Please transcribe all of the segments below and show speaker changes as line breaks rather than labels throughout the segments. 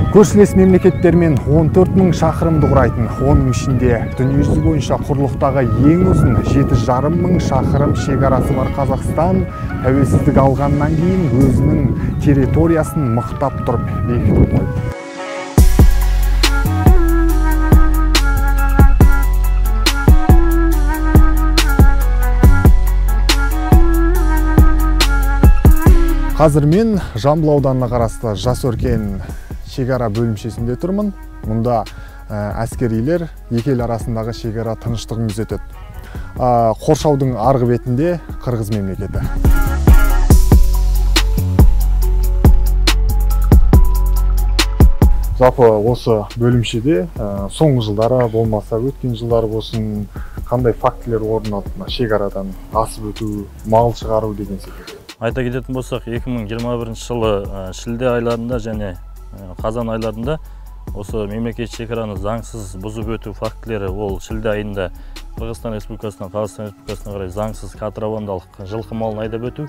Көршілес мемлекеттермен 14 мың шақырымды құрайтын, оның ішінде дүниежүзі бойынша құрлықтағы ең ұзын 7,5 мың шақырым шекарасы бар Қазақстан тәуелсіздік алғаннан кейін өзінің территориясын мықтап тұрып бекітіп қойды. Қазір мен Жамбыл ауданына қарасты Жасөркен шекара бөлімшесінде тұрмын. Мұнда әскерилер екі ел арасындағы шекара тыныштығын күзетеді. Қоршаудың арғы бетінде Қырғыз мемлекеті. Жалпы осы бөлімшеде соңғы жылдары болмаса өткен жылдары болсын қандай фактілер орын алды шекарадан асып өту, мал шығару деген секілді?
Айта кететін болсақ, 2021 жылы шілде айларында және қазан айларында осы мемлекет шекараны заңсыз бұзып өту фактілері, ол шілде айында Қырғызстан Республикасынан Қазақстан Республикасына қарай заңсыз контрабандалық жылқы малын айдап өту,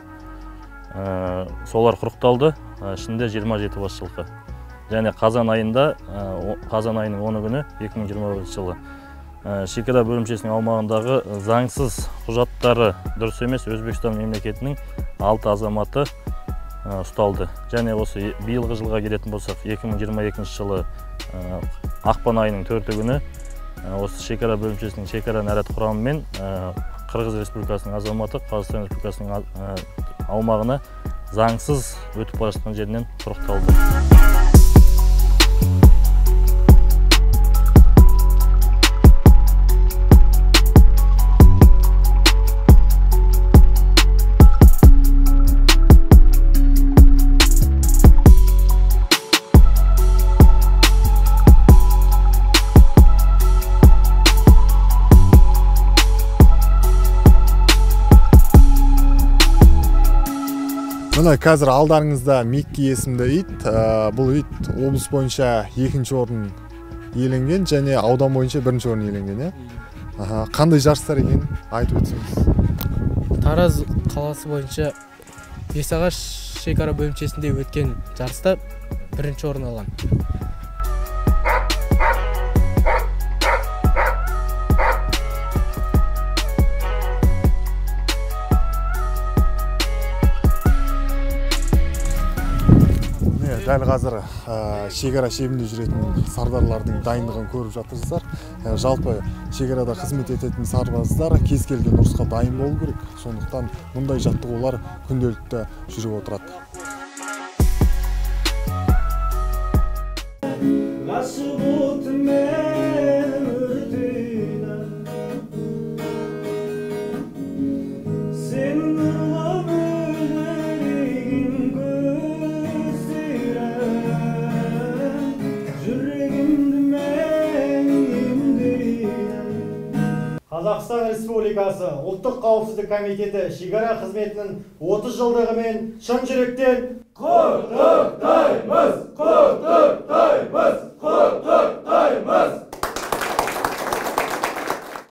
солар құрықталды, ішінде 27 бас жылқы. Және қазан айында, қазан айының 10 күні 2021 жылы шекара бөлімшесінің аумағындағы заңсыз құжаттары дұрыс емес Өзбекстан мемлекетінің 6 азаматы ұсталды. Және осы биылғы жылға келетін болсақ, 2022 жылы ақпан айының 4 күні осы шекара бөлімшесінің шекара наряд құрамымен Қырғыз Республикасының азаматы Қазақстан Республикасының аумағына заңсыз өтіп бара жатқан жерінен құрықталды.
Міне қазір алдарыңызда Микки есімді ит. Бұл ит облыс бойынша 2-ші орын иеленген және аудан бойынша 1-ші орын иеленген. Қандай жарыстар екен айтып өтсеңіз?
Тараз қаласы бойынша Бесағаш шекара бөлімшесінде өткен жарыста 1-ші орын алған.
Дәл қазір шекара шебінде жүретін сардарлардың дайындығын көріп жатырсыздар. Жалпы шекарада қызмет ететін сарбаздар кез келген ұрысқа дайын болу керек. Сондықтан мұндай жаттығулар күнделікті жүріп отырады.
Қазақстан Республикасы Ұлттық қауіпсіздік комитеті шекара қызметінің 30 жылдығымен шын жүректен құттықтаймыз! Құттықтаймыз!